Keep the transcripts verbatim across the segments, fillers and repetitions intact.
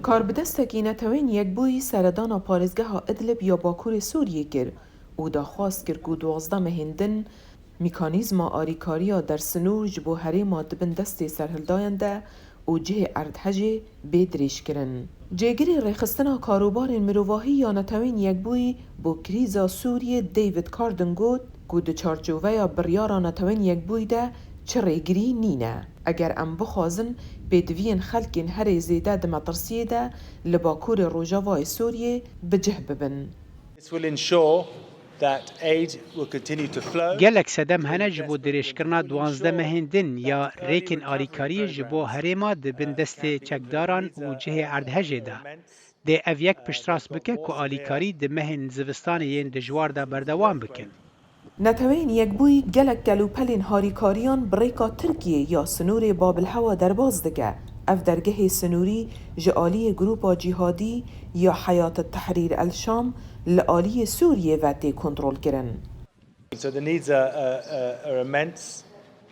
Karbidestekî Neteweyên Yekbûyî seredana parêzgeha Idlib ya Bakurê Sûriyê kir û daxwaz kir ku duwazdeh mehên din mîkanîzma arîkariya dersinûr ji bo herêma di bin destê serhildayan de û cihê erdhejê bê dirêjkirin. Cêgirê rêxistina karûbarên mirovahî ya Neteweyên Yekbûyî bo krîza Sûriyê David Cardon got ku di çarçoveya biryara Neteweyên Yekbûyî de çi rêgirî nîne. Eger em bixwazin pêdiviyên xelkên herê zêde di metirsiyê de li Bakurê Rojavayê Sûriyê bi cih bibin. This will ensure that aid will continue to flow. Gelek sedem hene ji bo dirêjkirina duwazdeh mehên din ya rêkên alîkariyê ji bo herêma di bin destê çekdaran û cihê erdhejê de. Dê ev yek piştrast bike ku alîkarî di mehên zivistanê yên dijwar de berdewam bikin. Neteweyên Yekbûyî gelek kelûpelên harîkariyan bi rêka Tirkiyê ya sinûrê Babilhewa derbas dike. Ev dergehê sinûrî ji aliyê grûpa cîhadî ya Heyat Tehrîr El Şam li aliyê Sûriyê ve tê kontrolkirin. So the needs are, are, are, are immense.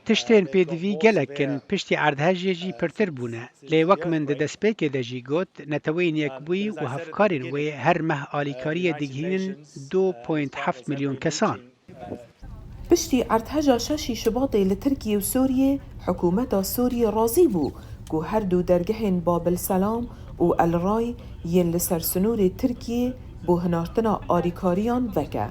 Tiştên pêdivî gelek in, piştî erdhejê jî pirtir bûne. Lê wek min di destpêkê de jî got, Neteweyên Yekbûyî û hevkarên wê her meh alîkariyê digihînin du point heft milyon kesan. Piştî erdheja şeşî Şubatê li Tirkiye û Sûriyê, hikûmeta Sûriyê razî bû ku her du dergehên Babil Selam û El Ray yên li ser sinûrê Tirkiyê bo hinartina arîkariyan veke.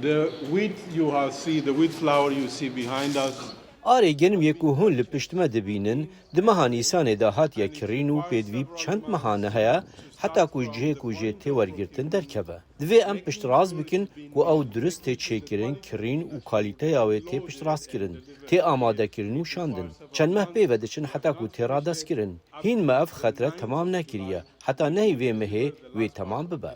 The wheat you have see, the wheat flour you see behind us. Arê genim yê ku hûn li pişt me dibînin, di meha Nîsanê de hatiye kirîn û pêdivî bi çend meha ne heye, heta ku ji cihê ku jê tê wergirtin derkeve. Divê em piştrast bikin ku ew durist tê çêkirin, kirîn û kalîteya wê tê piştrastkirin, tê amadekirin û şandin. Çend meh pê ve diçin heta ku tê radestkirin. Hîn me ev xetre temam nekiriye, heta nehî vê mehê wê temam bibe.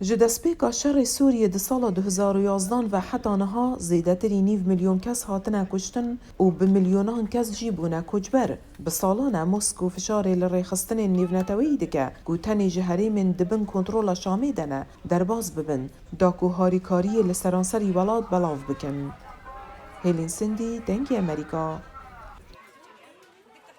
Ji destpêka şerê Sûriyê di sala du hezar û yazdan ve heta niha zêdetirî nîv milyon kes hatine kuştin û bi milyonan kes jî bûne koçber. Bi salan e Mosko fişarê li rêxistinên nêvneteweyî dike ku tenê ji herêmên di bin kontrola Şamê de ne derbas bibin, da ku harîkariyê li seranserî welat belav bikin. Hêlîn Sindî, Dengê Amerîka,